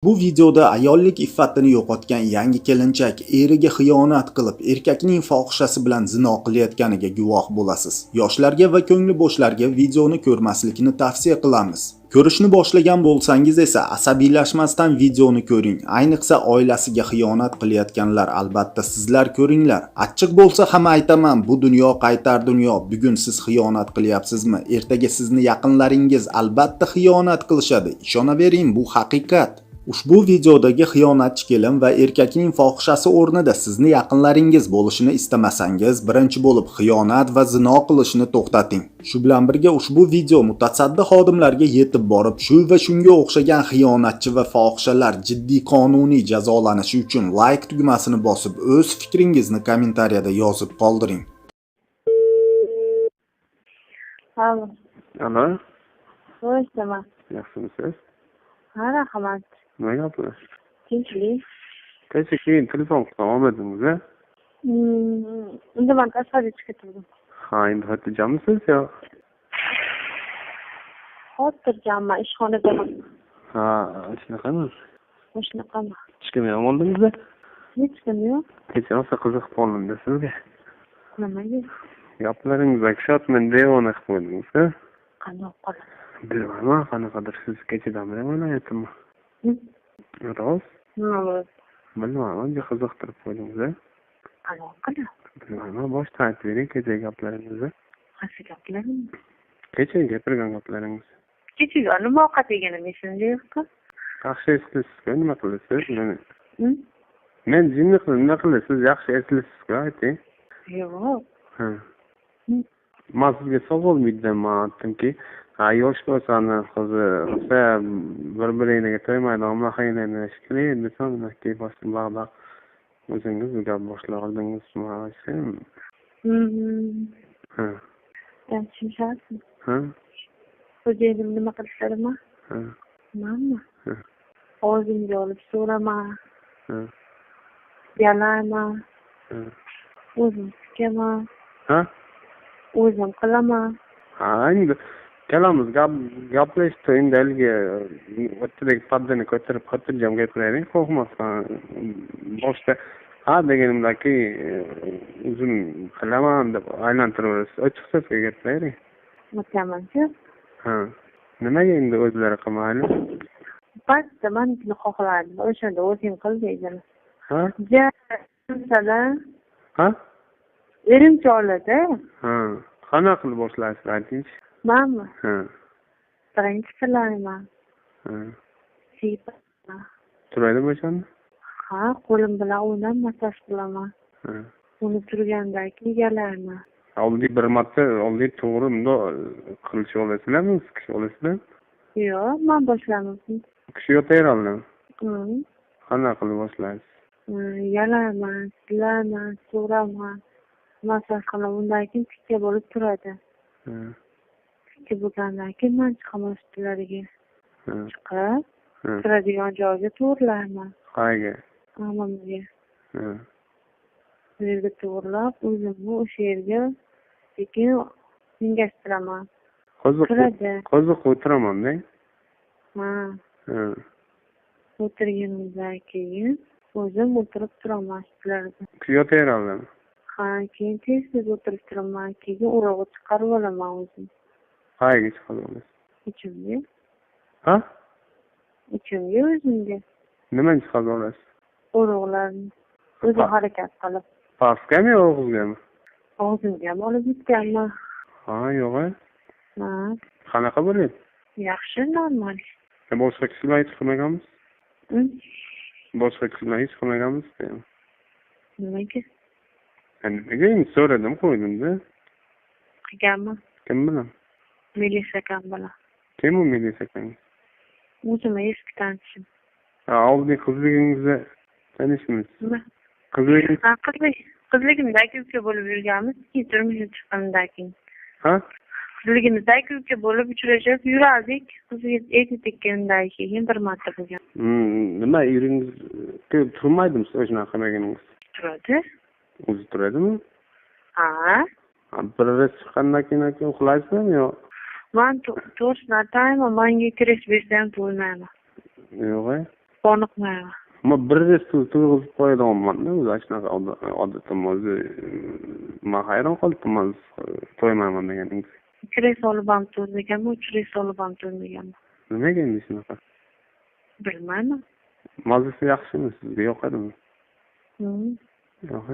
Bu videoda ayollik iffatini yo'qotgan yangi kelinchak eriga xiyonat qilib, erkakning fohishasi bilan zino qilayotganiga guvoh bo'lasiz. Yoshlarga va ko'ngli bo'shlarga videoni ko'rmaslikni tavsiya qilamiz. Ko'rishni boshlagan bo'lsangiz esa asabiylashmasdan videoni ko'ring. Ayniqsa oilasiga xiyonat qilayotganlar, albatta sizlar ko'ringlar. Achchiq bo'lsa ham aytaman, bu dunyo qaytar dunyo. Bugun siz xiyonat qilyapsizmi? Ertaga sizni yaqinlaringiz albatta xiyonat qilishadi. Ishonavering, bu haqiqat. Ushbu videodagi xiyonatchi kelin va erkakning fohishasi o'rnida sizni yaqinlaringiz bo'lishini istamasangiz, birinchi bo'lib xiyonat va zino qilishni to'xtating. Shu bilan birga ushbu video mutasaddi xodimlarga yetib borib, shu va shunga o'xshagan xiyonatchi va fohishalar jiddiy qonuniy jazolanishi uchun like tugmasini bosib, o'z fikringizni kommentariyada yozib qoldiring. Alo. Alo, Xo'sh, yaxshimisiz? Ha, rahmat. Nima gaplar? Tinchlik. Kecha keyin telefon qilsam olmadingiz a? Unda man tashqariga chiqib turdim. Ha, endi xotirjammisiz yo? Xotirjamman, ishxonadaman. Ha, shunaqami? Shunaqami? Hech kim ham oldingizda? Hech kim yo'q. Kecha rosa qiziqib qoldim-da sizga. Nimaga? Gaplaringizdan kishyapman, devona qilib qo'ydingiz a? Qandoq qilib? Bilmayman, qanaqadir siz kechadan beri o'ylayapman. Rost? Nima bo'ldi? Bilmayman, juda qiziqtirib qo'ydingiz a? Qandoq qilib? Bilmayman, boshdan aytib bering kechagi gaplaringizni. Qaysi gaplarim? Kecha gapirgan gaplaringiz. Kechagi nima ovqat yeganim esimda yo'q-ku. Yaxshi eslaysiz-ku, nima qilasiz? Meni Hmm? Men jinni qildim, nima qilasiz? Yaxshi eslaysiz-ku, ayting. Yo'q. Ha. Hmm. Man sizga savol berdim, man aytdimki, ha, yosh bo'lsani hozir rosa bir biringlarga to'ymaydi, bunaqa shekilli desam, keyin boshqa baq o'zingiz gap boshlab oldingiz. Man Ha. Tushunishasiz. Ha. Xo'jayinim nima qilishlarimi? Ha. Manmi? Ha. Og'zimga olib so'raman, Ha. yalayman, Ha. o'zim sikaman, Ha? o'zim qilaman. Ha, endi ikkalamiz gap gaplashdi, endi haligi o'rtadagi pardani ko'tarib xotirjam gapiraylik, qo'rqmasdan. Boshda ha deganimdan keyin o'zim qilaman deb aylantiraverasiz. Ochiq so'zga gapiraylik. Aytamanchi. Ha, nimaga endi o'zlari qilmayli? Pastda manikini xohlardim, o'shanda o'zing qil deydilar. Ha. Ja, masalan, Ha. erincha oladi. Ha, qanaqa qilib boshlaysiz, aytingchi. Manmi? Ha. Birinchi silayman, Ha. siypayman. Turadimi o'shanda? Ha, qo'lim bilan o'ynab massaj qilaman. Ha. Uni turgandan keyin yalayman. Oldiy bir marta oldiy to'g'ri bundoq qilishib olasizlarmi, siqishib olasizlar? Yo'q, man boshlamayman. Kishi yotaveradimi? Hmm. Qanaqa qilib boshlaysiz? Yalayman, silayman, so'raman, massaj qilaman. Undan keyin tikka bo'lib turadi. Ha. Tikka bo'lgandan keyin man chiqaman ustilariga. Ha. Chiqib, Ha. turadigan joyga to'g'rilayman. Qayerga? Ammamga. Ha. U yerga to'g'irlab, o'zimni o'sha yerga sekin yengashtiraman. Qo'ziq Turadi. Qo'ziq o'tiraman-da. Ha. Ha. O'tirganimdan keyin o'zim o'tirib turaman ustilariga. Kishi yotaveradimi? Ha, keyin tez tez o'tirib turaman. Keyin o'rog'i chiqarib olaman o'zim. Qayerga chiqarib olasiz? Ichimga. Ha? Ichimga, o'zimga. Nimani chiqarib olasiz? O'roqlarni. O'zim harakat qilib. Pastgami yo og'izgami? Og'zimga ham olib yutganman. Ha, yo'q a? Ha. Qanaqa bo'lyapti? Yaxshi, normal. Boshqa kishi bilan hech qilmaganmiz? Hmm? Boshqa kishi bilan hech qilmaganmiz? Nimaga? Nimaga endi so'radim, qo'ydim-da. Qilganman. Kim bilan? Melisa akam bilan. Kim u Melisa akangiz? O'zim eski tanishim. Ha, oldin qizligingizda tanishmiz. Nima? Qizligingiz? Ha, qizligimda aka uka bo'lib yurganmiz, keyin turmushga chiqqanimdan keyin. Ha? Qizligimizda aka uka bo'lib uchrashib yurardik. Qizga erta tekkandan keyin bir marta bo'lgan. Nima eringiz turmaydimi siz o'shanaqa qilmaganingiz? Turadi. O'zi turadimi? Ha. Ha, bir chiqqandan keyin aka uxlaysizmi yo? Man to'g'risini aytaymi, manga kirish bersa ham to'ymayman. Yo'q a? Qoniqmayman. Man bir to'yg'izib qo'yadiganman-da, o'zi shunaqa odatim o'zi. Man hayron qolibman, to'ymayman deganingiz. 2 rey solib ham to'ymaganman, 3 rey solib ham to'ymaganman. Nimaga endi shunaqa? Bilmayman. Mazasi yaxshimi sizga, yoqadimi? Yo'q.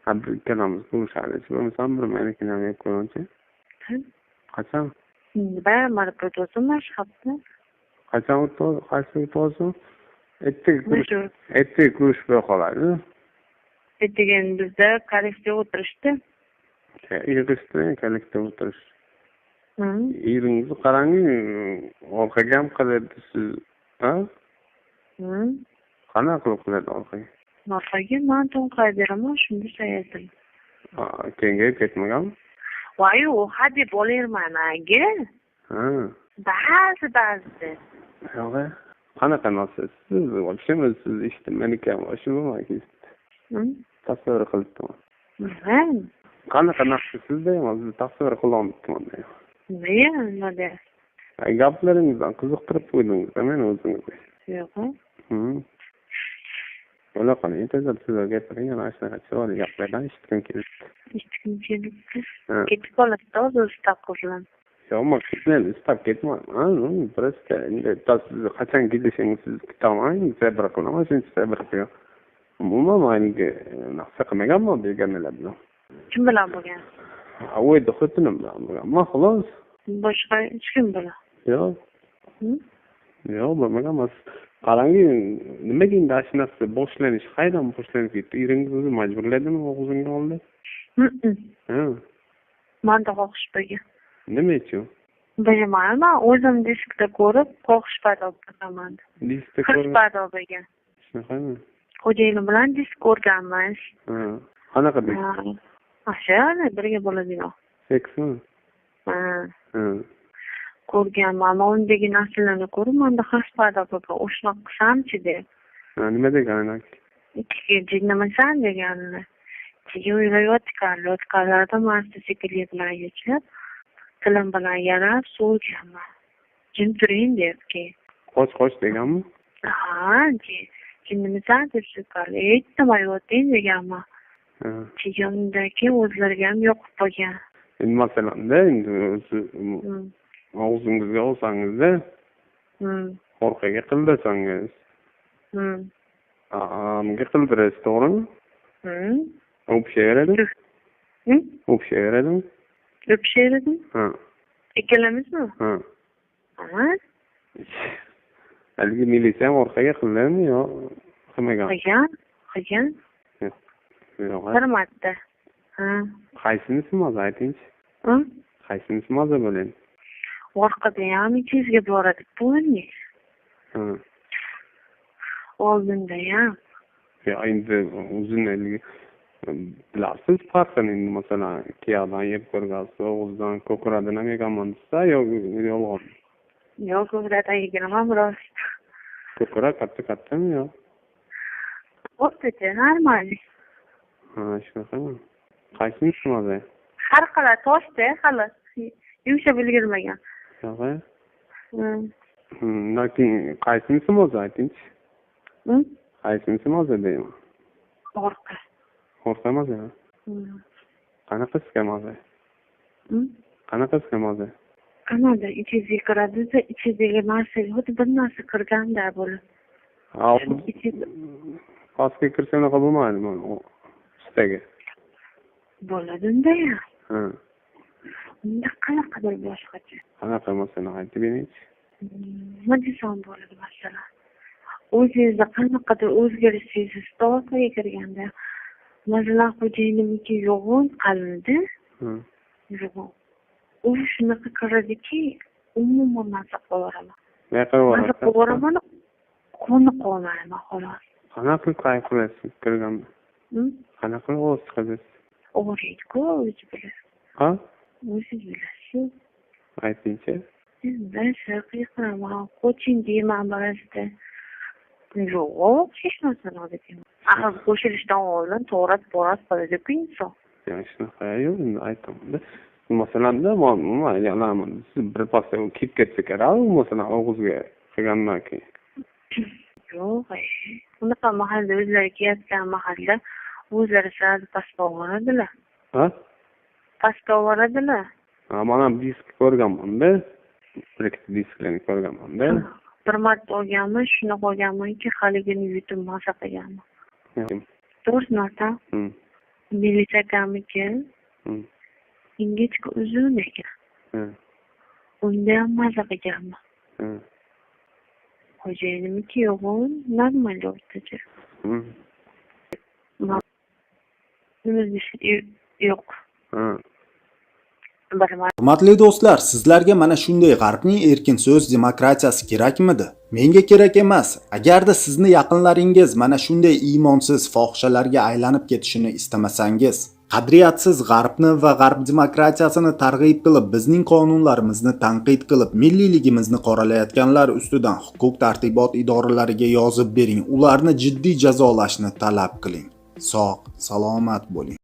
Ha, bir ikkalamiz ko'rishaylik. Bo'lmasam bir menikini ham yeb ko'rguncha. Qachon? Mana o'tdim mana shu hafta. Qachon qaysi o'tolsin? Ertaga ko'rishib qoladi. Ertaga bizda kollektiv o'tirishdi. Yig'ishdi, kollektiv o'tirish. Eringizni qarang, orqaga ham qiladi siz, ha? Qanaqa qilib qiladi orqaga? Orqaga men to'nqay beraman, shunda sayadim. Kengayib ketmaganmi? Voy, u hadeb bo'laverman-agi. Ha. Ba'zi-ba'zida. Yo'q. Qanaqa narsa? Siz вообще siz eshitmagan ekan, shu bo'lmaki. Tasavvur qilibman. Qanaqa narsa sizda ham hozir tasavvur qilolmayapman. Nima, nima deyapsiz? Gaplaringizdan qiziqtirib qo'ydingiz meni o'zingizni. Yo'q. Bo'la qoling, tezda sizga gapiring, ana shunaqa chiroyli gaplardan eshitgim kelibdi. Eshitgim kelibdi. Ketib qoladi-da, o'zi istab qo'shiladi. Yo'q, men ketmayman, istab ketmayman. Просто endi siz qachon kelishingizni siz kutaman, sabr qilaman, shuncha sabr qilaman. Umuman menga narsa qilmaganman begonalar bilan. Kim bilan bo'lgan? Uyda xotinim bilan bo'lganman, xolos. Boshqa hech kim bilan? Yo'q. Yo'q, bo'lmaganman. Qarang, nimaga endi shu narsa boshlanish, qaydan boshlanib ketdi? Eringiz o'zi majburladimi og'zingga oldi? Ha. Menda xohish bo'lgan. Nima uchun? Bilmayman, o'zim diskda ko'rib xohish paydo bo'lgan. Diskda ko'rib paydo bo'lgan. Shunaqami? Xo'jayinim bilan disk ko'rganmiz. Ha. Qanaqa disk? O'sha birga bo'ladigan. Seksmi? Ha. Ko'rganman, men undagi narsalarni ko'rib, menda his paydo bo'lgan. O'shanaqa qilsamchi deb. Ha, nima degan? Ikkiga jinnamasan deganini. Keyin o'ylayotganlarda man sekinlik bilan yechib, tilim bilan yarab so'rganman. Jim turing deb keyin. Qoch deganmi? Ha, jinnimisan deb so'rgan. Aytdim, yo'q deganman. Keyin undan keyin o'zlariga ham yoqib qolgan. Endi masalan-da, endi o'zi og'zingizga olsangizda, orqaga qildirsangiz, unga qildirasiz, to'g'rimi? O'pishaveradimi? O'pishaveradimi? O'pishaveradimi? Ha. Ikkalamizmi? Ha. Ha. Haligi militsiya ham orqaga qildimi yo qilmagan? Qilgan, qilgan. Yo'q. Bir marta. Ha. Qaysinisi maza aytingchi? Qaysinisi maza bo'ladi? Orqada ham ichingizga boradi, polni. Ha. Oldinda ham. Ya endi o'zini haligi bilasiz farqini endi, masalan, kiyadan yeb ko'rgansiz, og'izdan ko'kradan ham yeganman desa, yo yolg'on. Yo'q, ko'kradan yeganman biroz. Ko'krak katta-kattami yo? O'rtacha, normal. Ha, shunaqami? Qaysinisi maza? Har qalay toshda, hali yumshab ulgurmagan. Yo'q. Lekin qaysinisi maza aytingchi? Qaysinisi maza deyman? Orqa. Orqa maza? Qanaqasiga maza? Qanaqasiga maza? Qanada ichingizga kiradida, ichidagi narsa, xuddi bir narsa kirganda bo'lib. Pastga kirsa unaqa bo'lmaydimi? Ustaga. Bo'ladi unda-ya. Ha. Unda qanaqadir boshqacha. Qanaqa masalan aytib beringchi? Nima desam bo'ladi masalan? O'zingizda qanaqadir o'zgarish sezasiz orqaga kirganda. Masalan, xo'jayinimniki yo'g'on qalinda. Yo'g'on. U shunaqa kiradiki, umuman maza qilaveraman. Maza qilaveraman, qoni qolmayman xolos. Qanaqa qilib kayf qilasiz kirganda? Qanaqa qilib ovoz chiqarasiz? Og'riydi-ku, o'zi bilasiz. Ha? O'zingiz bilasiz. Aytingchi. Endi qiyqiraman, qoching deyman ba'zida. Yo'q, hech narsani deyman. Axir qo'shilishdan oldin to'g'rat borat qiladi-ku inson. Ya shunaqa yo'q, endi aytaman-da. Masalan-da, siz bir pasda kelib ketsa kerak, masalan, og'izga Qilgandan keyin. Yo'q, unaqa mahalda o'zlari kiyayotgan mahalda o'zlari sal pastga olvoradilar. Ha? Pastga olvoradilar. Ha, man ham disk ko'rganman-da. Bir ikkita disklarni ko'rganman-da. Bir marta olganman, shunaqa olganmanki, haligini yutib maza qilganman. To'g'risini aytsam, milisa akamniki ingichka uzun ekan. Unda ham maza qilganman. Xo'jayinimniki yo'g'on, normal, o'rtacha. Nima deyish, yo'q. Bir marta Hurmatli do'stlar, sizlarga mana shunday g'arbning erkin so'z demokratiyasi kerakmidi? Menga kerak emas. Agarda sizni yaqinlaringiz mana shunday iymonsiz fohishalarga aylanib ketishini istamasangiz, qadriyatsiz g'arbni va g'arb demokratiyasini targ'ib qilib, bizning qonunlarimizni tanqid qilib, milliyligimizni qoralayotganlar ustidan huquq tartibot idoralariga yozib bering, ularni jiddiy jazolashni talab qiling. Sog', salomat bo'ling.